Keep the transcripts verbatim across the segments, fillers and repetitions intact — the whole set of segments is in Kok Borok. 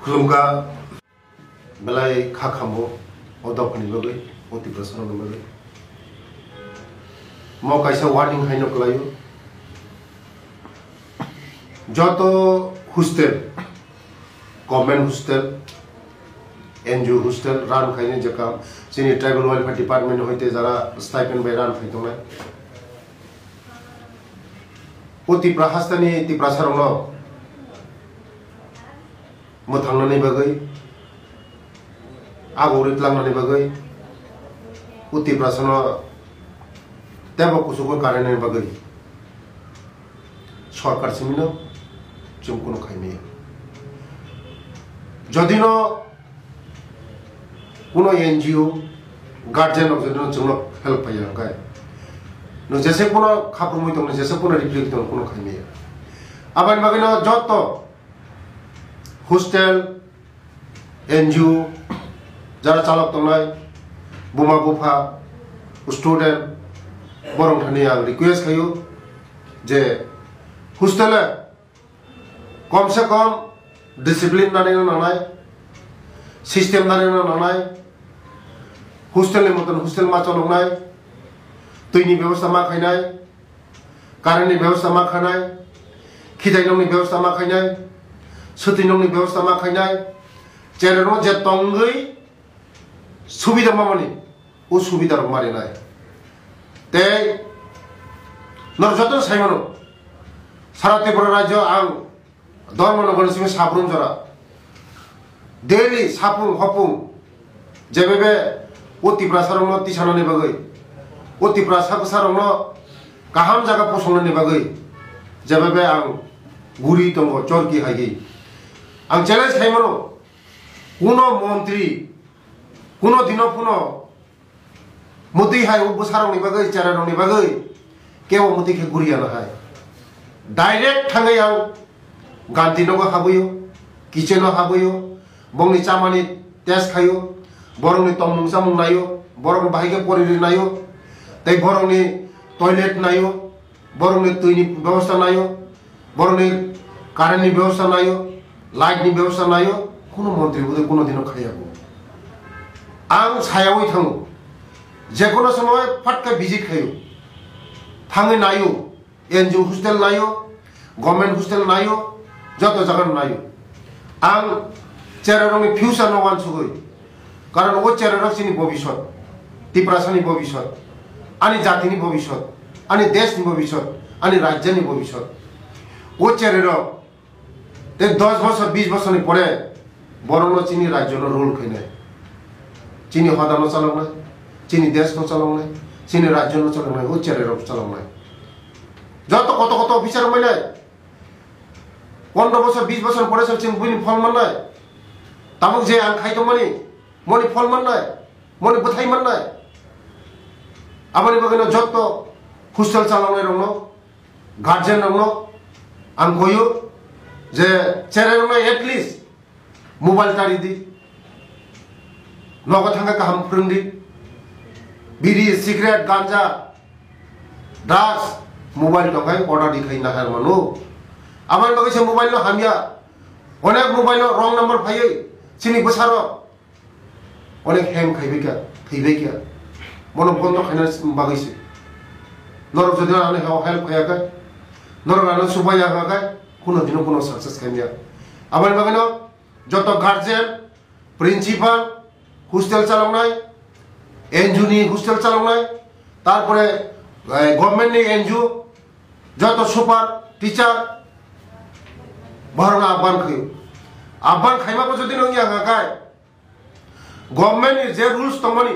Khulumkha, belai kha khambo o dophani bagwi, o Tiprasarokni bagwi. Mo kaisa warning haino kwlaio. Joto hostel, government hostel, N G O hostel run khaini jekam chini Tribal Welfare Department hoite jara stipend bai run khai tongnai. O Tipra hasteni Tiprasarokno mwthangnani bagwi, abo ri tlangnani bagwi, o Tiprasano tebo kuchugo karainani bagwi sorkar simino chwng kunu khaimaya. Jodino kuno N G O, guardian rok jodino chwngno help paiya hwnkhe, no jese kuno khaprumwi tongno, jese kuno reflect tongno, kuno khaimaya. Aboni bagwino joto hostel, N G O, jara chalok tongnai, buma bupha, student, borok thani ang request khaio je hostel-e kom se kom discipline nani nangnai, system nani nangnai, hostel ni moton hostel ma choloknai, twi ni bebosta ma khainai, current ni bebosta ma khainai, khitai nokni bebosta ma khainai, swtwi nokni bebosta ma khainai, chereno je tongwi subida mamani, o subida rok ma rinai. Tei norok jotono sai mano, sara Tripura rajyo ang Dharmanagar ni simi Sabrum jora daily sapung hopung jebebe o Tiprasarokno tisanani bagwi, o Tiprasa bwsarokno kaham jaga posongnani bagwi jebebe ang guri tongo chorki haigwi. Ang challenge khai mano, kuno montri, kuno dino phuno mwtwi hai o bwsarokni bagwi, cherarokni bagwi kebo mwtwi khe guriya no hai. Direct thangwi ang ganti nogo habwi-o, kitchen-o habwi-o, bongni chamani test khai-o, borokni tongmung chamung nai-o, borokni bahai khe poriri nai-o, tei borokni toilet nai-o, borokni twini bebosta nai-o, borokni current ni bebosta nai-o, light ni bebosta nai-o, kuno montri bo kuno dino khaiya bo. Ang sayawi thango, jekono somoy phatka visit khaio, thangwi naio, N G O hostel naio, government hostel naio, joto jaga naio. Ang cherarokni future no wansugwi, karon o cherarok chini bobisot, Tiprasani bobisot, ani jatini bobisot, ani deshni bobisot, ani rajyani bobisot. O cherarok tei dos bosor, bis bosorni pore borokno chini rajyono rule khainai, chini hodano chaloknai, chini deshno chaloknai, chini rajyono chaloknai, o cherarok chaloknai. Joto koto koto officer rok mainai, pondro bosor, bis bosor pore se chwng buini phol mannai. Tabuk je ang khai tongmani, moni phol mannai, moni bwthai mannai. Aboni bagwino joto hostel chaloknai rokno, guardian rokno ang koyo je cherai rokno at least mobile tari di, nogo thangkhe kaham phwrwng di, biri, cigarette, ganja, drugs, mobile tongkhai order di khai nahar mano. Aboni bagwi se mobile no hamya, onek mobile no wrong number phaiwi chini bwsarok onek hang khaibai kha, thwibai kha. Bono bondo khaina bagwi se. Norok jodi ano help khaiya kha, norok ano subaiya kha kha, kuno dino kuno success khaimya. Aboni bagwino joto guardian, principal, hostel chaloknai, N G O ni hostel chaloknai, tarpore, eh, government ni N G O, joto super, teacher, borokno abban khaio. Abban khaima bo jodi nung ya kha khai, government ni je rules tongmani,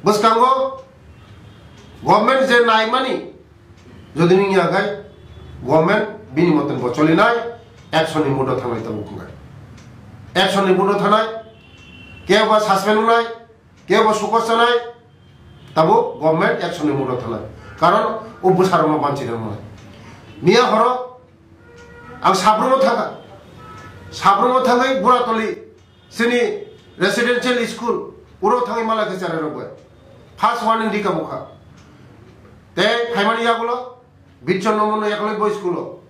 bwskango government je naimani, jodi nung ya khai, government bini moten bo cholinai, action ni modo thangnai tabuk wngnai. Action ni modo thangnai, kebo suspend wngnai, kebo sukos chanai, tabuk government action ni modo thangnai. Karon o bwsarokno banchi rwmani. Miya horo ang Sabrumo thangkha. Sabrumo thangwi Buratoli chini residential school, uro thangwi mala khe cherai rok bai. First warning rika bukha. Tei phaimani yagulo Bitchon Nomono yakolwi bo school o.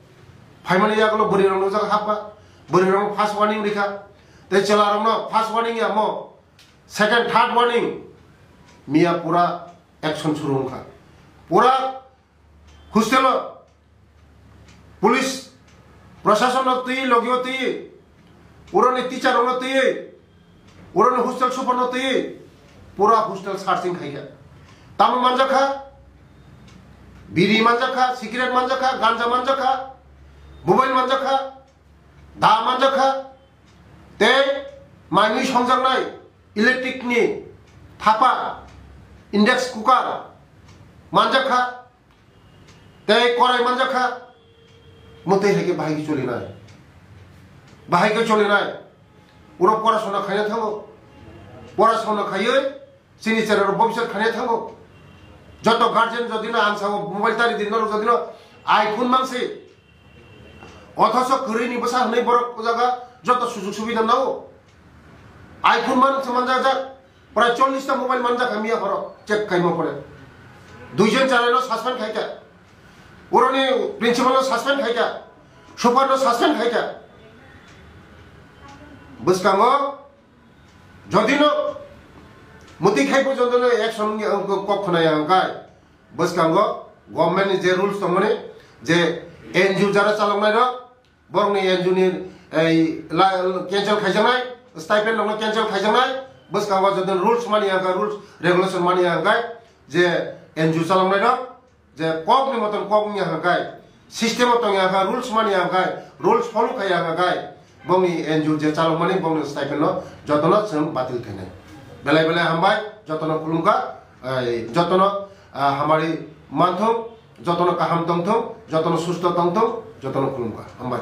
Phaimani yagulo bwrwi rok nukjak hapkha, bwrwi rok first warning rikha, tei chwla rokno first warning ya mo, second, third warning, miya pura action suru wngkha, pura hostel o police, prashason no twi, logio twi, pura ni teacher rok no twi, pura ni hostel super no twi, pura hostel searching khaikha. Tamo manjakha, biri manjakha, cigarette manjakha, ganja manjakha, mobile manjakha, da manjakha, tei manwi songjaknai electric ni thapa, index cooker manjakha, tei korai manjakha, mwtwi hai khe bahai khe cholinai, bahai khe cholinai. Uro porasona khaina thango, porasona khaiwi chini chera rok bobiswt khaina thango. Joto guardian jodi no ang sao mobile tari di norok jodi no iPhone mangsi, othoso kwrwi ni bwsa hwnwi borok o jaga joto sujug subida nao. iPhone man se manjak jak, prai chollish ta mobile manjak kha miya horo check khaima pore. Duijon chara no suspend khaikha, uroni principal no suspend khaikha, super no suspend khaikha. Bwskango jodi no mwtwi khai pho jodi no action kok khwnaya hwnkhe, bwskango government ni je rules tongmani, je N G O jara chaloknai rok, borokni N G O ni ei la-, cancel khaijaknai, stipend rokno cancel khaijaknai, bwskango jodi rules mani ya hwnkhe, rules regulation mani ya hwnkhe, je N G O chaloknai rok, je kokni moton kok wngya hwnkhe, system o tongya hwnkhe, rules mani ya hwnkhe, rules follow khaiya hwnkhe, bongni N G O je chalokmani bongni stipend no jotono chwng batil khainai. Belai belai hambai, jotono khulumkha, ei, jotono, ah, hamari manthung, jotono kaham tongthung, jotono susto tongthung, jotono khulumkha. Hambai.